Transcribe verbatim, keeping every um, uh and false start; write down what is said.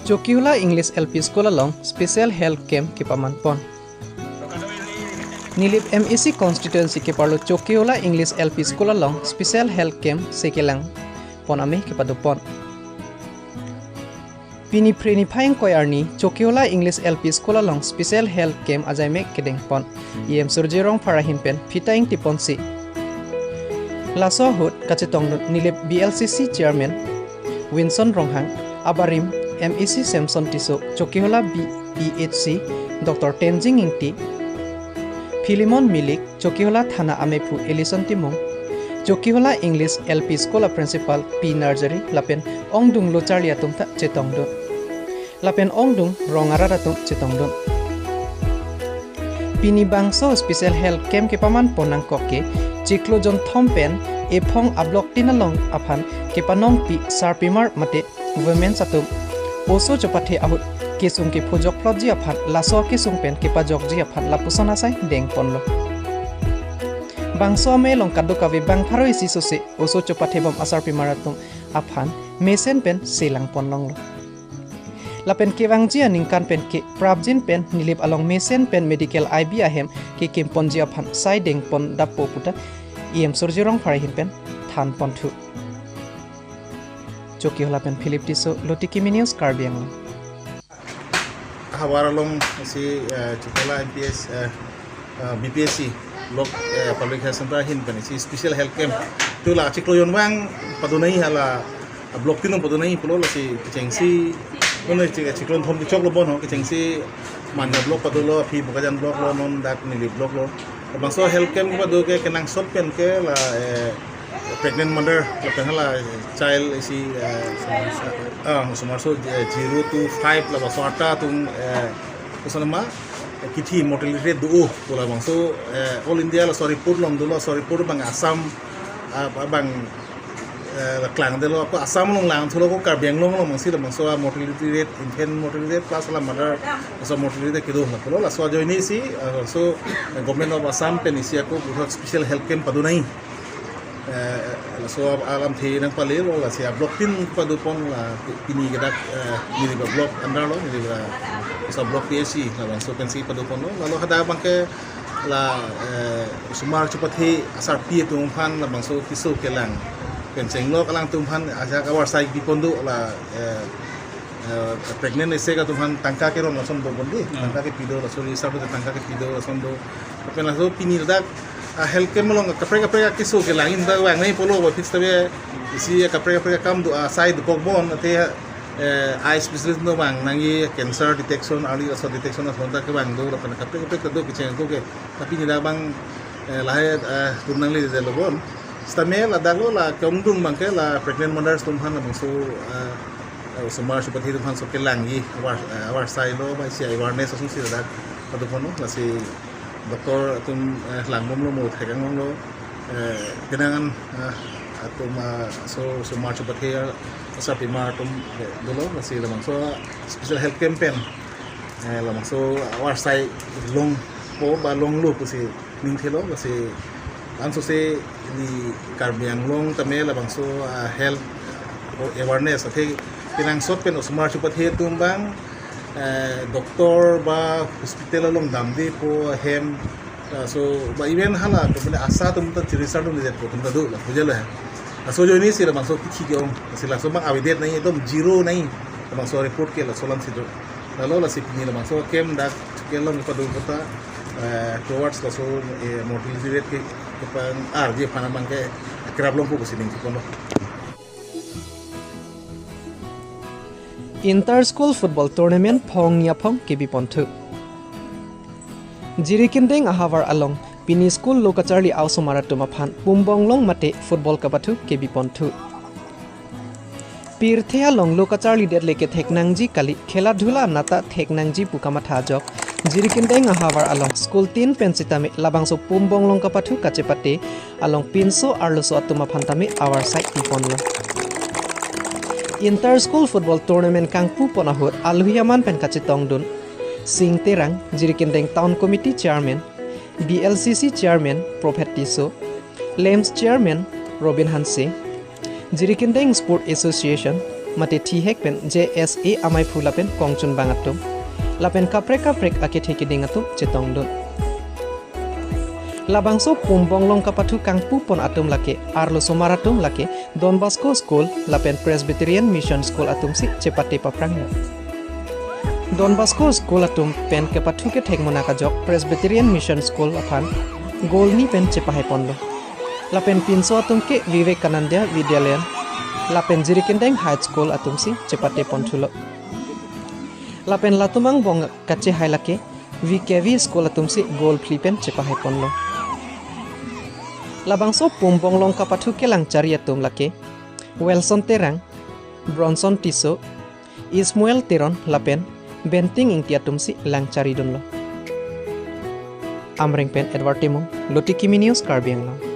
Chokihola English L P School along special health camp kepaman pon. Nilip M A C constituency keparlo Chokihola English L P School along special health camp si kelang pon amei kepado pon. Pini Phre niphai ingkoi arni Chokihola English L P School along special health camp ajaimek kedeng pon. E M Surjya Rongphar ahin pen phita ingti ponsi. Laso ahut kachetongdun Nilip B L C C chairman Winson Ronghang, abarim M A C Samson Tisso, Chokihola B P H C Doctor Tenzing Ingti, Philemon Milik, Chokihola Thana Amephu Ellison Timung, Chokihola English L P School a Principal P Nursery lapen ongdung lo charli atum ta chetongdun. Lapen ongdung rong arat atum chetongdun. Pini bangso special health camp kepaman pon nangkok ke chiklo jonthom pen ephong a block tin along aphan kepanongpi sarpimar mate women atum oso chopathe ahut kesung kepho jokplotji aphan laso kesung pen kepajokji aphan lapuson asai deng ponlo. Bangso amei along kadokave bang pharo isi sose oso chopathe bom asarpimar atum aphan mesen pen selang pon longlo. Lapen kevangji aningkan pen ke prapjin pen Nilip along mesen pen medical I B ahem kekim ponji aphan sai deng pon dappo puta E M Surjya Rongphar ahin pen than ponthu. Chokihola pen Philip Tisso, Lotiki Mini News, Karbi Anglong. Havar along si, eh, Chokihola M P S, eh, eh, B P H C block, eh, public health center ahin pen si special health camp. Tu la chiklo jon vang padonai hala, ah, block tin along padonai pulo lasi kechengsi, non chik-, chiklo thom choklo bon ho kechengsi Manja block padolo, aphi Bokajan block lo, non dak Nilip block lo. Bangso health camp kepado ke kenangsot pen ke la, eh, pregnant mother, lapen hala child isi, eh, ah, osomar aso, eh, zero to five labangso ata atum, eh, koson ma, eh, kithi mortality rate do-o pu labangso, eh, all India laso report along dolo, laso report abang Assam, ah, abang, eh, la klangdetlo, ako Assam along langthulo, ako Karbi Anglong along mangsi labangso a mortality rate, infant mortality rate plus la mother aso mortality rate kedo lapulo, laso ajoine si, ah, so, eh, Government of Assam pen isi ako puthot special health camp padonai. Eh, laso alamthe nangpalelo, lasi a block tin pado pon la pini ke dak, eh, Nilip a block under lo, Nilip a, laso block P H C labangso pensi pado ponlo. Lalo hadak abang ke la, eh, osomar chopathe asarpi atum aphan labangso keso kelang pen chenglok alangtum aphan ajak avarsai pi pon do la, eh, eh, pregnant isi atum aphan tangka keron lason do bon di, hmm, tangka kepi do, laso register do tangka kepi do lason do. Lapen laso pini dak, ah, health camp along kaprek kaprek akeso kelang in dak vangnei pulo, ba fix tabe isi kaprek kaprek akam do, ah, sai dokok bon, athe, eh, eye specialist no vang nangji, cancer detection, early laso detection lason ta kevang do, lapen kaprek kaprek ta do kecheng do ke. Tapi pini dak abang, eh, lahai, eh, tum nangledetlo bon. Sitame ladak lo la ke-ongdung abang ke la pregnant mothers atum aphan labangso, eh, eh, osomar chopathe atum aphan so kelangji avar, eh, avarsai lo ba isi awareness asonsi ladak pado ponlo, lasi doctor atum, eh, lang bomlo mo thekang bomlo, eh, penang an, eh, atum, ah, so osomar chopathe asarpimar atum, eh, dolo, lasi labangso special health camp pen, eh, labangso avarsai longpo ba longlo pusi ning thelo, lasi ansose ili Karbi Anglong tame labangso, ah, health awareness athe kenangsot pen osomar chopathe atum abang, eh, doctor ba hospital along damdepo ahem, ah, so ba even hala to mane ASHA atum ta chiri sar dun det atum ta do la pujalo he. Laso ajoine si labangso kithi ke-ong, si laso abang avedet nai, ekdom zero nai, labangso report ke laso alamsi do. Lalo lasi pini labangso camp dak kelong pado kota, eh, towards laso, eh, mortality rate ke, kepangarji aphan abang ke kerap longpo pusi ning thek ponlo. Inter School Football Tournament phongni aphong kebi ponthu. Jirikindeng ahavar along pini school lo kacharli a-osomar atum aphan pumbong long mate football kapathu kebi ponthu. Pirthe along lo kacharlidet le kethek nangji kali, khela dhula nata thek nangji pu kamatha ajok Jirikindeng ahavar along school tin pen sitame labangso pumbong long kapathu kachepate along pinso arloso atum aphan tame avarsai pi ponlo. Inter School Football Tournament kangpu pon ahut alohi aman pen kachetongdun Sing Terang, Jirikindeng Town Committee Chairman, B L C C Chairman Prophet Tisso, LAMPS Chairman Robin Hanse, Jirikindeng Sport Association, mate thihek pen J S A amaiphu lapen kongchunbang atum lapen kaprek kaprek akethe keding atum chetongdun. Labangso pumbonglong kapathu kangpupon atum lake arlosomar atum lake Don Bosco School lapen Presbyterian Mission School atumsi chepate paphranglo. Don Bosco School atum pen kepathu kethek munak ajok Presbyterian Mission School aphan goal ni pen chepahaiponlo. Lapen pinso atum ke Vivekananda Vidyalaya lapen Jirikindeng High School atumsi chepate ponthulo. Lapen latum angbong kachehai lake V K V School atumsi goal phli pen chepahaiponlo. Labangso pumbonglong kapathu kelangchari atum lake Wilson Terang, Bronson Tisso, Ismael Teron lapen Benting Ingti atumsi langcharidunlo. Amreng pen Edward Timung, Lotiki Mini News, Karbi Anglong.